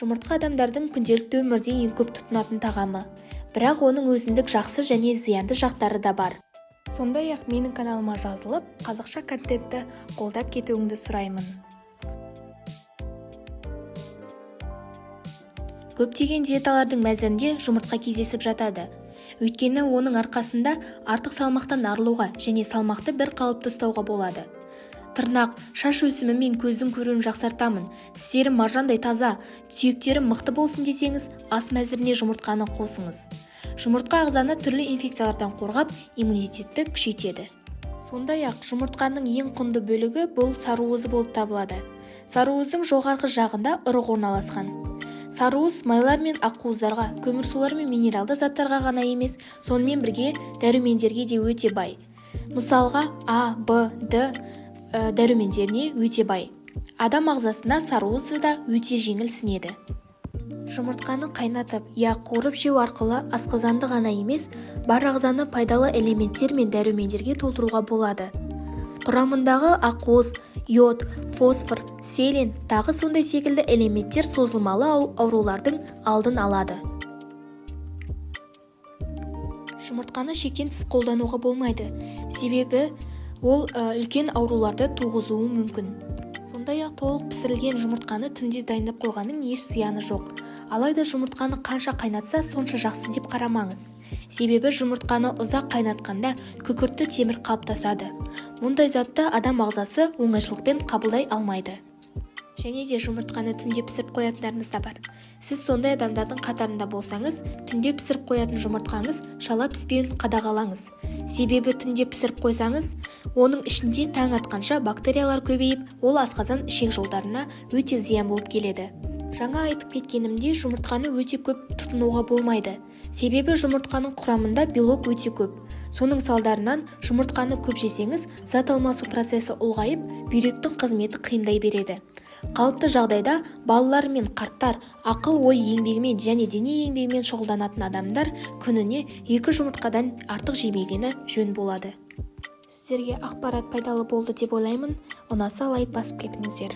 Жұмыртқа адамдардың күнделікті өмірде ең көп тұтынатын тағамы. Бірақ оның өзіндік жақсы және зиянды жақтары да бар. Сондай-ақ менің каналыма жазылып, қазақша контентті қолдап кетуіңді сұраймын. Көптеген диеталардың мәзірінде жұмыртқа кездесіп жатады. Өйткені оның арқасында артық салмақтан арылуға және салмақты бір қалыпты ұстауға болады. Тырнақ, шаш өсімі мен көздің көруін жақсартамын, тістерім маржандай таза, сүйектерім мықты болсын десеңіз, ас мәзіріне жұмыртқаны қосыңыз. Жұмыртқа ағзаны түрлі инфекциялардан қорғап, иммунитетті күшейтеді. Сондай-ақ жұмыртқаның ең құнды бөлігі бұл сарыуызы болып табылады. Сарыуыздың жоғарғы жағында ұрық орналасқан. Сарыуыз майлар мен ақуыздарға, көмірсулар мен минералды заттарға ғана емес, сонымен бірге дәрумендерге де өте бай. Мысалға, А, Б, Д дәрумендеріне өте бай. Адам ағзасына сарыуызы да өте жеңіл сіңеді. Жұмыртқаны қайнатып, я қуырып жеу арқылы асқазанды ғана емес, бар ағзаны пайдалы элементтер мен дәрумендерге толтыруға болады. Құрамындағы ақуыз, йод, фосфор, селен, тағы сондай секілді элементтер созылмалы аурулардың алдын алады. Жұмыртқаны шектен тыс қолдануға болмайды, себебі ол үлкен ауруларды туғызуы мүмкін. Сондай-ақ толық пісірілген жұмыртқаны түнде дайындап қойғанның еш зияны жоқ. Алайда жұмыртқаны қанша қайнатса, сонша жақсы деп қарамаңыз. Себебі жұмыртқаны ұзақ қайнатқанда күкіртті темір қалыптасады. Мұндай затты адам ағзасы оңайшылықпен қабылдай алмайды. Және де жұмыртқаны түнде пісіріп қоятындарыңыз да бар. Сіз сондай адамдардың қатарында болсаңыз, түнде пісіріп қоятын жұмыртқаңыз шала піспеуін қадағалаңыз. Себебі түнде пісіріп қойсаңыз, оның ішінде таң атқанша бактериялар көбейіп, ол асқазан ішек жолдарына өте зиян болып келеді. Жаңа айтып кеткенімдей, жұмыртқаны өте көп тұтынуға болмайды. Себебі жұмыртқаның құрамында белок өте көп. Соның салдарынан жұмыртқаны көп жесеңіз, зат алмасу процесі ұлғайып, бүйректің қызметі қиындай береді. Қалыпты жағдайда балалар мен қарттар, ақыл-ой еңбегімен және дене еңбегімен шұғылданатын адамдар күніне 2 жұмыртқадан артық жемегені жөн болады. Сіздерге ақпарат пайдалы болды деп ойлаймын. Ұнаса лайк басып кетіңіздер.